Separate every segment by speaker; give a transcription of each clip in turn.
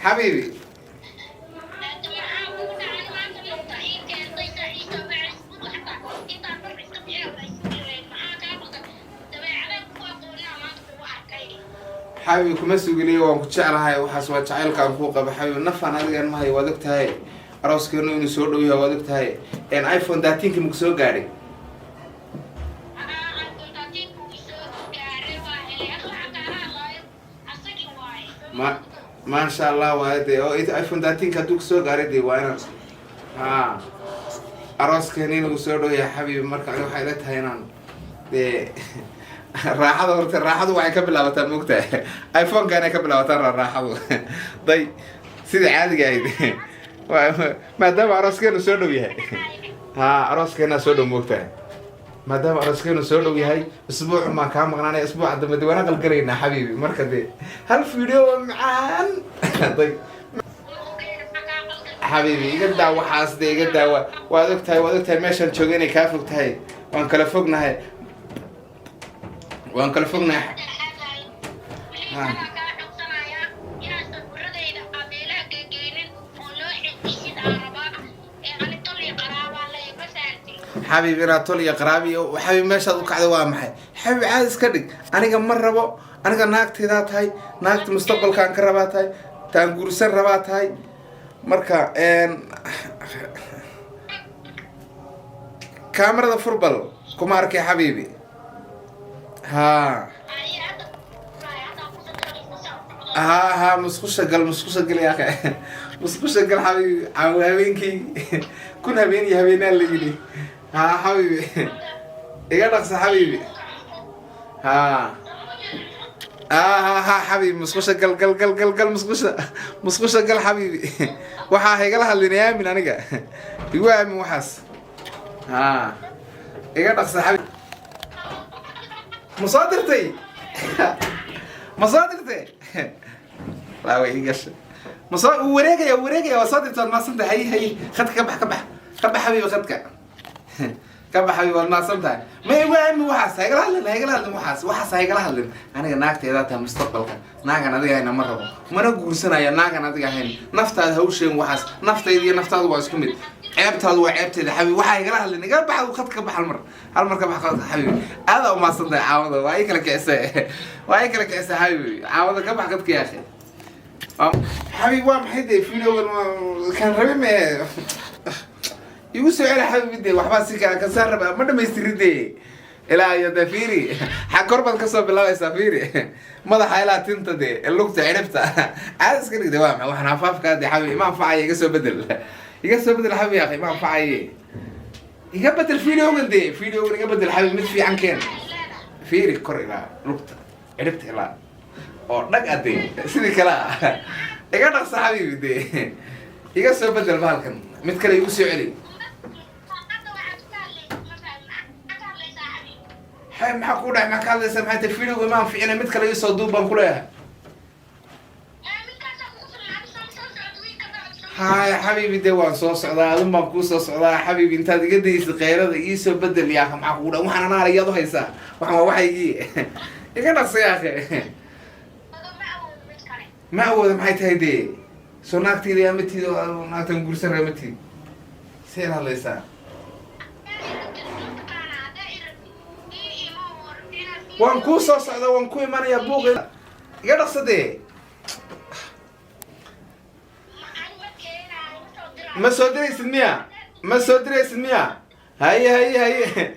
Speaker 1: Xabiibi.
Speaker 2: Maxaa kugu dhacay maanta? Nafta ii keentay saa ii soo wacay, intaan dhar iska bixin la isdiray. Maxaa kaa qaldan? Dabeecadaan ku aqoonaa maanta kugu arkay.
Speaker 1: Xabiibi, kuma suginiyo, waan ku jeclahay. Waxaas waa jacaylkaan kuu qaba, xabiibi. Nafaan adigan ma hayo, waad og tahay. Arooskeenu inuu soo dhow yahay waad og tahay. iPhone 13-ki maku soo gaadhay?
Speaker 2: iPhone 13-ku uu soo gaaray, waa helay. Hadda waxaan kaala hadlaayo asagii waaye.
Speaker 1: Ma maasha Allah, waaye dee. Oo iPhone 13-ka hadduu kusoo gaaray, dee waa inaan ha arooskeeni inagu soo dhow yahay, xabiibi. Marka ani waxay ila tahay inaan dee raaxada, horta raaxadu waxay ka bilaabataa, moogtahay, iPhone-kan ay ka bilaabataa raaxadu day sidii caadiga ahayd. Maadaama arooskeenu soo dhow yahay, ha, arooskeenaa soo dhow, moogtahay. Maadaama arooskeenu soo dhow yahay, isbuuc maan kaa maqnaanaya. Isbuuca dambe de waan aqal galaynaa, xabiibi. Marka dee hal video oo macaan day, xabiibi, iga daa waxaas dee, iga daa. Waad og tahay, waad og tahay meeshaan jooga inay kaa fog tahay. Waan kala fognahay, waan kala fognahay.
Speaker 2: Kaa codsanayaa inaad sawiradayda aa meelaha geegeynin oo noo xejisid aan rabaa ee ani tol iyo qaraabaa leeyahay, ma fahantin?
Speaker 1: Xabiib, inaad tol iyo qaraabi, xabiib, meeshaad u kacday waa maxay? Xabiib, caadi iska dhig. Aniga ma rabo. Aniga naagtaydaa tahay, naagta mustaqbalkaan ka rabaa tahay, taan guursan rabaa tahay. Marka kaamarada furbal, kuma arkay, xabiibi, ha. Ha ha, musqusha gal, musqusha gal, ya akhi, musqusha gal, xabiibi. Caawa habeenkii kun habeen iyo habeenaa la yidhi. Ha, xabiibi, iga dhaqsa, xabiibi. Ha ha ha ha, xabiibi, musqusha gal, gal, gal, gal, gal, musqusha, musqusha gal, xabiibi. Waxaa haygala hadlin, aamin, aniga igu aamin waxaas. Ha, iga dhaqsa, xabiibi. Ma soo dirtay? Ma soo dirtay? Laa, way ii gashay. Ma soo wuu wareegaya, wuu wareegaya. Waa soo dirtay, waad mahadsan tahay. Hay hay, khadka ka bax, ka bax, ka bax, xabiibi, khadka ka bax, xabiibi, waad mahadsan tahay. Ma igu aamin waxaas, haygala hadlin, haygala hadlin waxaas, waxaas haygala hadlin. Aniga naagteedaa tahay mustaqbalka. Naagan adiga hayna ma rabo, mana guursanaya naagan adiga ahayn. Naftaada ha u sheegin waxaas. Naftayda iyo naftaadu waa isku mid, ceebtaadu waa ceebtayda, xabiibi. Waxaa igala hadlin, iga bax, khadka ka bax, hal mar, hal mar ka bax khadka, xabiibi. Aadaa umahadsan tahay. Caawada waa ii kala kicisay, waa ii kala kicisay, xabiibi. Caawada ka bax khadka, ya akhi. Xabiib, waa maxay dee videogan? Kan rabi me igu soo celi, xabiibi. Dee waxbaa si kaa kasaan raba, ma dhamaystirin dee. Ilaa iyo dee fiiri, xag kor baad kasoo bilaabaysaa. Fiiri, madaxa ilaa tinta, dee lugta, cidhibta, caada iska dhig. De waa maxay waxaan afaafkaa dee, xabiib? Ima anfacaya, iga soo bedel, iga soo bedel, xabiib, ya akhi, ima anfacaye. Iga bedel videogan dee, videogan iga bedel, xabiib, mid fiican keen. Fiiri, kor ilaa lugta, cidhibta ilaa oo dhag ade sidii kale ah. Iga dhaqsa, xabiibi, dee iga soo bedel bahalkan, mid kale igu soo celi.
Speaker 2: Hadda waxaad ka hadlaysa ma fahmin. Maxaad ka hadlaysaa, xabiib?
Speaker 1: Xabiib, maxaa kuu dhacay? Maxaa ka hadlaysa? Maxay tahay videoga? Ma anficina, mid kale iisoo duub baan kuleeyahay.
Speaker 2: Midkaasaa kugu filan. Adi soo socda wiilka bacd.
Speaker 1: Haay, xabiibi, dee waan soo socdaa, adun baan kuu soo socdaa, xabiibi. Intaad iga daysid keyrada, iisoo bedel, yaaka. Maxaa kugu dha? Waxaan anaa yaad u haysaa, waxaan waa waxaygii. Iga dhaqsa, yaakhe.
Speaker 2: Ma awoodo mid kale.
Speaker 1: Ma awooda maxay tahay dee? Soo naagtayda yaa matiid, naagtan guursan raa matiid, see la hadlaysaa?
Speaker 2: Mataqaanaa haddaa irabtid ii imo oo inaad
Speaker 1: Waan kuu soo socdaa, waan ku imanayaa. Buuq iga dhaqsa dee.
Speaker 2: Ani ma keenaayo, ma soo diraayo.
Speaker 1: Ma soo diraysid miya? Ma soo diraysid miya? Haye haye haye,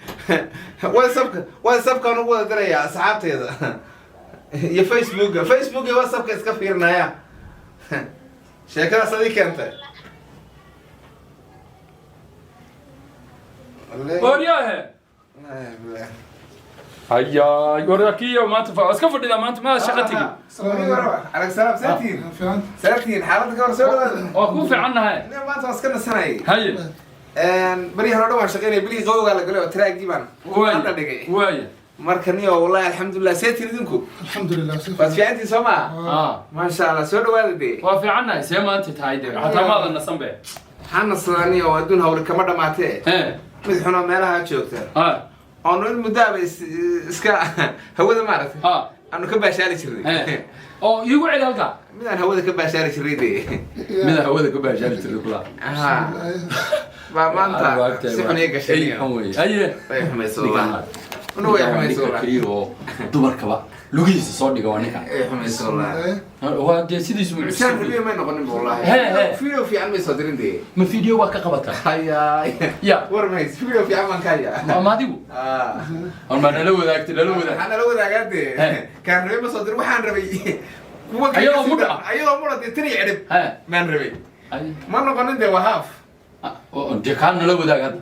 Speaker 1: WhatsAppka, WhatsAppkaan ugu wada diraya asxaabteeda iyo Facebooka, Facebook iyo WhatsAppka iska fiirinaya. Sheekadaas adii keentay.
Speaker 3: Waryaahe, hayaay, warkiyo maanta iska fadhida maanta, ma shaqo tegin?
Speaker 1: Alaykum salaam, saatiin saatiin, xaaladda ka hor, soo dhawaada.
Speaker 3: Waa kuu fiican nahay.
Speaker 1: Maanta waan iska nasanayay.
Speaker 3: Haye.
Speaker 1: Baryahan oo dhan waan shaqaynaya, bilihii qabowgaa la galay oo tiraagii baan hadda dhigay.
Speaker 3: Waaya.
Speaker 1: Marka niyo, wallahi alxamdulilah. See idinku?
Speaker 4: Alxamdulilah.
Speaker 1: Waad fiicantiin soo maa?
Speaker 3: Ah.
Speaker 1: Maasha Allah, soo dhawaada dee.
Speaker 3: Waa fiican nahay. See maanta tahay dee? Xataa maadan nasan be.
Speaker 1: Maxaa nasadaa niyo? Adduun hawli kama dhamaatee. Mid xunoo meelaha joogta oonu in muddaaba iska hawada maaragtay aanu ka baashaali jirnay.
Speaker 3: Oo iigu celi halkaa.
Speaker 1: Midaan hawada ka baashaari jiray dee.
Speaker 3: Mida hawada ka baashaari jiray kula.
Speaker 1: Ah, baa maanta si xun ii gashay.
Speaker 3: Ay, xun wey. Haye.
Speaker 1: Way xumayso
Speaker 3: Ninkaan
Speaker 1: wallah. Una way xumayso
Speaker 3: ninka
Speaker 1: wallah.
Speaker 3: Keliya oo dumarkaba lugihiisa soo dhiga waa ninka.
Speaker 1: Way xumayso wallah.
Speaker 3: Waa dee sidiisu
Speaker 1: Misaan
Speaker 3: mucjisay.
Speaker 1: review may noqonin ba wallahi.
Speaker 3: He, he.
Speaker 1: Video fiican may soo dirin dee.
Speaker 3: Ma video waa ka qabataa?
Speaker 1: Hayaay.
Speaker 3: Ya.
Speaker 1: War mahays, video fiican baan ka hayaa.
Speaker 3: Ma adigu?
Speaker 1: Ah.
Speaker 3: On ma nala wadaagtay, nala wadaag.
Speaker 1: Waxaa nala wadaagaa dee.
Speaker 3: He.
Speaker 1: Kaan rabay ma soo dirin, waxaan rabay kuwa kale
Speaker 3: Ayadoo
Speaker 1: kasii
Speaker 3: mudha
Speaker 1: daran.
Speaker 3: ah.
Speaker 1: Ayadoo mudha dee, tan iyo cidhib.
Speaker 3: He.
Speaker 1: Maan rabay.
Speaker 3: Ay.
Speaker 1: Ma noqonin dee, waa half.
Speaker 3: Ah, oo dee kaa nala wadaag hadda.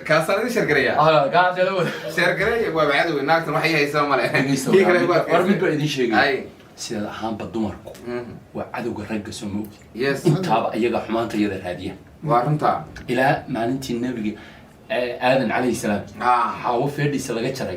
Speaker 1: Kaasaan idin share gareeyaa.
Speaker 3: Ah, kaa nala wadaag.
Speaker 1: Share gareeya, waa cadow naagtan waxay haysaa male.
Speaker 3: Dhegeysta,
Speaker 1: Kii kale ku adkaystay.
Speaker 3: war mid baa idin sheegaya.
Speaker 1: Ay.
Speaker 3: Sidaad ahaanba dumarku waa cadowga ragga, soo ma ogi?
Speaker 1: Yes.
Speaker 3: Intaaba iyaga xumaanta iyada raadiya.
Speaker 1: Waa runta.
Speaker 3: Ilaa maalintii Nabiga Aadan calayhi salaam Xaawo feedhiisa laga jaray,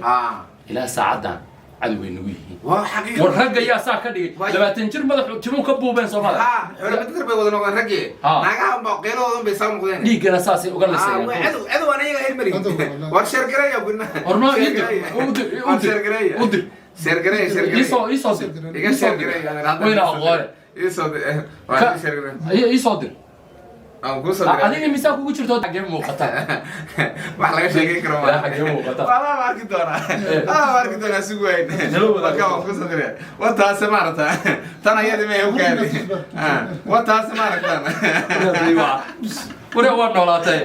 Speaker 3: ilaa saacaddan cadowgay nagu yihiin.
Speaker 1: Waa xaqiiqa.
Speaker 3: War ragga yaa saa ka dhigay? 20 jir madaxu timuu ka buubeen Soomaalia.
Speaker 1: Ha, xoolo badar bay wada noqdeen raggii. Naagaha unbaa qeeladoodan bay saa noqdeen.
Speaker 3: Dhiiggana saasay uga
Speaker 1: waa
Speaker 3: lisayaan.
Speaker 1: Cadow, cadow aan ayaga ahayn marin.
Speaker 4: Cadow, wallahi.
Speaker 1: War share gareeya gudna.
Speaker 3: War noo ii dir, u dir, u
Speaker 1: War
Speaker 3: dir,
Speaker 1: share gareeya.
Speaker 3: u dir.
Speaker 1: Share gareeya, share gareeya.
Speaker 3: Iisoo dir.
Speaker 1: Iga share gareeya.
Speaker 3: Wayna aqoone.
Speaker 1: Iisoo dir. Waa iga share gareeya.
Speaker 3: Iisoo dir.
Speaker 1: Aan kuu soo diray.
Speaker 3: Adiga misaa kugu jirto? Xagee muuqata?
Speaker 1: Wax laga sheekeyn karo
Speaker 3: Ilaa xagee muuqata?
Speaker 1: Waa la arki doonaa. Waa arki doonaa, sugu wayn.
Speaker 3: Nala wadaag.
Speaker 1: Marka waan kuu soo diray. Waa taas maarata. Tan ayada ma u kaadi. Waa taas maaragtaan.
Speaker 3: Ware waa noolaatay.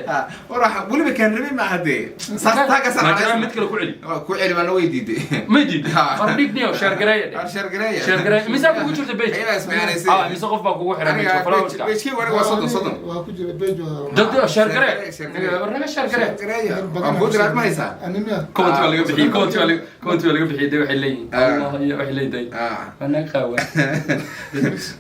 Speaker 1: War waxa weliba kaan rabay ma aha dee. Saas taaga
Speaker 3: Ma jiraa mid kale ku celi?
Speaker 1: Ku celi baan way diiday.
Speaker 3: Ma diiday?
Speaker 1: Ha.
Speaker 3: War dhigniyo, share gareeya dheh.
Speaker 1: War share gareeya.
Speaker 3: Share gareeya. Misaa kugu jirta page?
Speaker 1: Ayadaa ismacaanaysay.
Speaker 3: Ah, mise qof baa kugu xiran page followerska?
Speaker 1: Page-kii waniga waa 30, 30.
Speaker 4: Waa ku jira page waa.
Speaker 3: Dad share garee.
Speaker 1: Share gareeya.
Speaker 3: War naga share garee.
Speaker 1: Gareeya. Waan kuu diraa, ma haysaa?
Speaker 4: Anemia.
Speaker 3: Comment baa laga bixiyey, comment baa laga bixiyey dee, waxay leeyihiin
Speaker 1: Ah.
Speaker 3: Allah iyo waxay leedahay.
Speaker 1: Ah.
Speaker 3: Waa naga qaawan.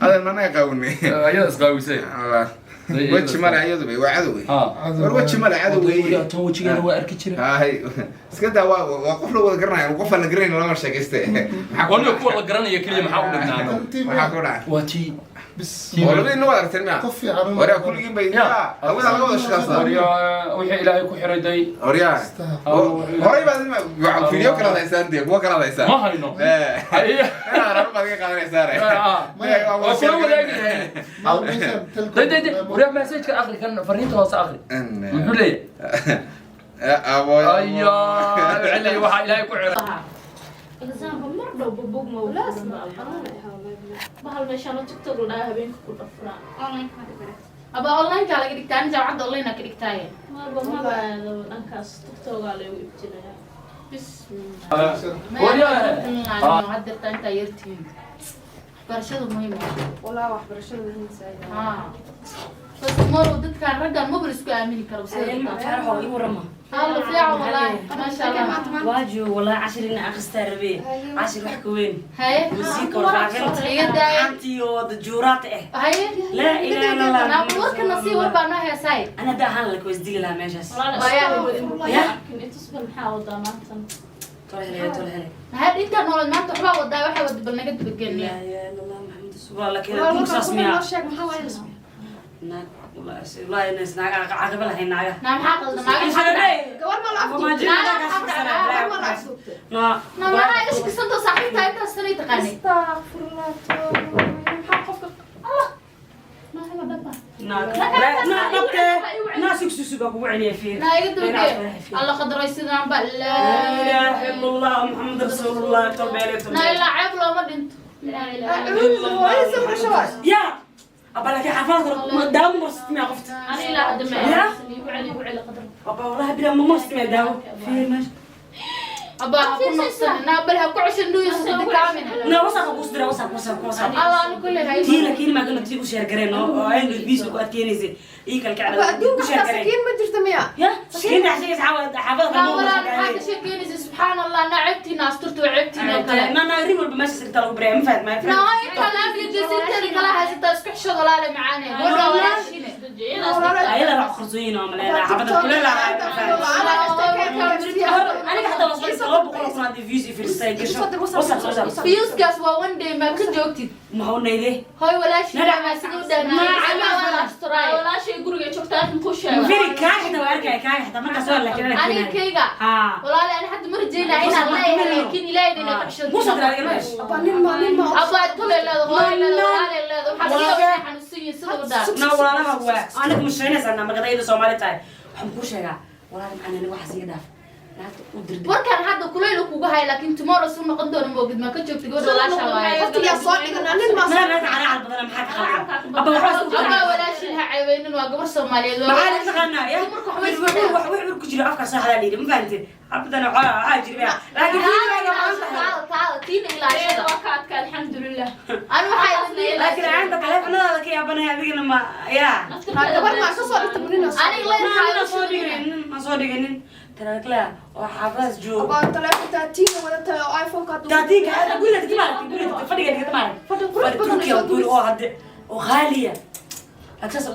Speaker 1: Adan managa qaawanay.
Speaker 3: Ayada isqaawisay.
Speaker 1: Allah. Weji male ayadu bay, waa cadow wey.
Speaker 3: Ha.
Speaker 1: War weji male, cadow wey.
Speaker 3: Tan wejigeena waa arki jira.
Speaker 1: Hay. Iska daa, waa qof la wada garanayo, qof aan la garanayn lama sheekayste. Maxaa ku
Speaker 3: Waniga
Speaker 1: dhacay?
Speaker 3: Kuwa la garanaya keliya maxaa u dhignaano?
Speaker 1: Maxaa ku dhacay?
Speaker 3: Waa tii.
Speaker 4: Bis.
Speaker 1: Oo labadiina waad aragteen miya?
Speaker 4: Qof fiican.
Speaker 1: Waryaa kulligiin bay
Speaker 3: Ya.
Speaker 1: hawada laga wada shaqaystaa.
Speaker 3: Waryaa wixii Ilaahay ku xiray day.
Speaker 1: Waryaa. Horay baad video kala haysaan dee, kuwa kala haysaan.
Speaker 3: Ma hayno.
Speaker 1: Eh.
Speaker 3: Haye.
Speaker 1: Inaad rabo baad iga qaadanaysaa.
Speaker 3: Ah. Waa kula wadaagi lahayn. Day day day, waryaa message-ka akhri, kan fariinta hoose akhri. Muxuu leeyahay? Ayaa, wuxuu leeyahay waxaa Ilaahay ku xiray.
Speaker 5: Examka mar dhow bubug ma bahal meeshaan oo TikTok la dhahaa habeenka ku dhafraa.
Speaker 2: Aba online-ka laga dhigtaa, ani jaamacadda online ka dhigtaaye.
Speaker 5: Maba aado dhankaas, TikTokaa lagu ibtinaya.
Speaker 2: Bismillah.
Speaker 3: Waryaa.
Speaker 2: Hadda intaa yartihiin waxbarashadu muhiim ah.
Speaker 6: Walaa waxbarashada muhiim saaid.
Speaker 2: Haa. Bas tomorrow dadkaan raggan maba la isku aamini karo sida dadkaan. Alla fiican wallaahi, maasha Allah.
Speaker 7: Waajo walaa cashirina akhristaa rabee, cashir wax ka weyn.
Speaker 2: Haye.
Speaker 7: Musiika warfaafinta.
Speaker 2: Iga daaya.
Speaker 7: Xantii oo dajuuraata ah.
Speaker 2: Haye.
Speaker 7: Laa ilaaha illa Allah.
Speaker 2: Naa warka nasii, war baa noo heesaay.
Speaker 7: Ana hadda ahaan laka wasdili lahaa meeshaas.
Speaker 2: Ya.
Speaker 5: Itusbal maxaa wadaa maantan?
Speaker 7: Tolo helay, tolo helay.
Speaker 2: Maxaa intaa nolol maanta waxbaa wadaa, waxaa wada bal naga dabagelniya.
Speaker 7: Laa ilaaha illa Allah Maxamed rasuulullah, laakiin adduunka saas miyaa?
Speaker 6: Noo sheeg, maxaa waaye?
Speaker 7: Naag wallaahi inays naaga caqiba lahayn naaga.
Speaker 2: Naa maxaa qaldan? Naaga maxaa dhacay?
Speaker 6: Gabar ma la afduubtay? Gabar ma la afduubtay?
Speaker 7: Naa.
Speaker 2: Naa maxaa iga shakisantoo saaxiibtaa intaas sanay taqaanay?
Speaker 6: Astaghfirullah, tooba. Maxaa qofka Allah
Speaker 5: Ma helo dhaba.
Speaker 7: Naag naa dhabtee naa sug sug baa kugu celiya fiir.
Speaker 2: Naa iga dabagee. Alla qadaray sidaan ba
Speaker 7: laa
Speaker 2: laa.
Speaker 7: Ilaaha illa Allah Maxamed rasuulullah, tolbeele
Speaker 2: Naa
Speaker 7: tolbeele.
Speaker 2: ilaa ceeb looma dhinto.
Speaker 5: Laa ilaaha illa.
Speaker 6: Hooyadiisa marasho waay.
Speaker 7: Ya abba, laakiin xaafadka daawo ma marsatid miyaa qofta?
Speaker 5: Ani ilaa hadda ma
Speaker 7: Ya?
Speaker 5: aaminsan. Igu celi, igu celi qadar.
Speaker 7: Abba wallahi bilaa ma marsatid miyaa daawo fiir meesha?
Speaker 2: Abba ha ku noqsan. Naa bal ha ku ceshan dhuyusa dikaamin.
Speaker 7: Naa WhatsApp kuus dira, WhatsApp, WhatsApp, WhatsApp.
Speaker 2: Allah anu kulli hay.
Speaker 7: Tii laakiin maa gana tii u share gareen oo ay biis ku adkeenaysay ii kala kacda.
Speaker 6: Aba adduunka
Speaker 7: U share
Speaker 6: xataa
Speaker 7: gareen.
Speaker 6: Sakiin ma jirto miya?
Speaker 7: Ya sakiin dhaxshay xaafada.
Speaker 2: Naa walaal maxaa ka sheekeynaysa? Subxaan Allah, naa ceebtiina asturta waa ceebtiina oo kale.
Speaker 7: Ma naa rin walba meesha sigta lagu baraya, ma fahad my friend.
Speaker 2: Naa intaa laamiga jeesinteeda kala haysataa, isku xishood walaale macaane. Gabadha walaashiine.
Speaker 7: Ayada wax qarsoon oo maleena xabada kuleel ahaa. Aniga xataa waa soo 200,000 haddii views i fiirsatay gasho. WhatsApp soo saar.
Speaker 5: Viewskaas waa one day, ma ka joogtid?
Speaker 7: Maxaa u nayde?
Speaker 5: Hoy, walaashii maa sida u dhaanaa?
Speaker 6: Walaashay guriga joogta arrin ku sheega.
Speaker 7: Firi, kaa xitaa waa arkaya, kaa xitaa markaas waa laakiin
Speaker 5: Aniga kayga
Speaker 7: ha.
Speaker 5: Walaali, ani hadda ma rajeynaa inaan leeyahay, laakiin Ilaahay inaa ka xishood.
Speaker 7: Musa tiraada meesh.
Speaker 5: Abaa tole leedo, hooyo leedo, walaale leedo, waxaa laga yaabaa inay xanuunsan yihiin sida u dhaan.
Speaker 7: Na walaalaha waa anaga mushaynaysanaa markaad ayada Soomaali tahay. Waxaan kuu sheegaa, walaal macaan, aniga waxaas iga dhaaf, naagta u dirdir.
Speaker 5: Warkan hadda kulayl kuga haya, laakiin tomorrow suu noqon doono moogid. Ma ka joogtid gabadha walaasha waaye.
Speaker 7: Mana naagta calaacal badana, maxaa ka qaldan? Abba, waxba isku
Speaker 5: Abaa, walaashin ha ceebeynin, waa gabar Soomaaliyeed, waa
Speaker 7: maxaa la
Speaker 5: walaashin.
Speaker 7: taqaanaa ya?
Speaker 5: Dumarka waxba
Speaker 7: wax
Speaker 5: isku
Speaker 7: wax wax ku jiro afka saaxda la yidhi, ma fahanteen? Xabadana waxaa jira, laakiin fiiraaga maanta.
Speaker 5: Taada, taada, tiina ilaashada.
Speaker 6: Waa ka adka, alxamdulilah.
Speaker 5: Ani waxaa idin
Speaker 7: Laakiin aanta taleefanadaada ka yaabanaya adigana ma ya.
Speaker 5: Aniga leyrkaaga
Speaker 7: Ma soo dhiganin, ma soo dhiganin taraakla oo xaafadaas joogo. Taatiinka hada guriga tagti maaragtay, guriga tagti, fadhiga dhigata maaragtay, fadhi Turkiya, guri oo hadde oo qaaliya, laakiin saas.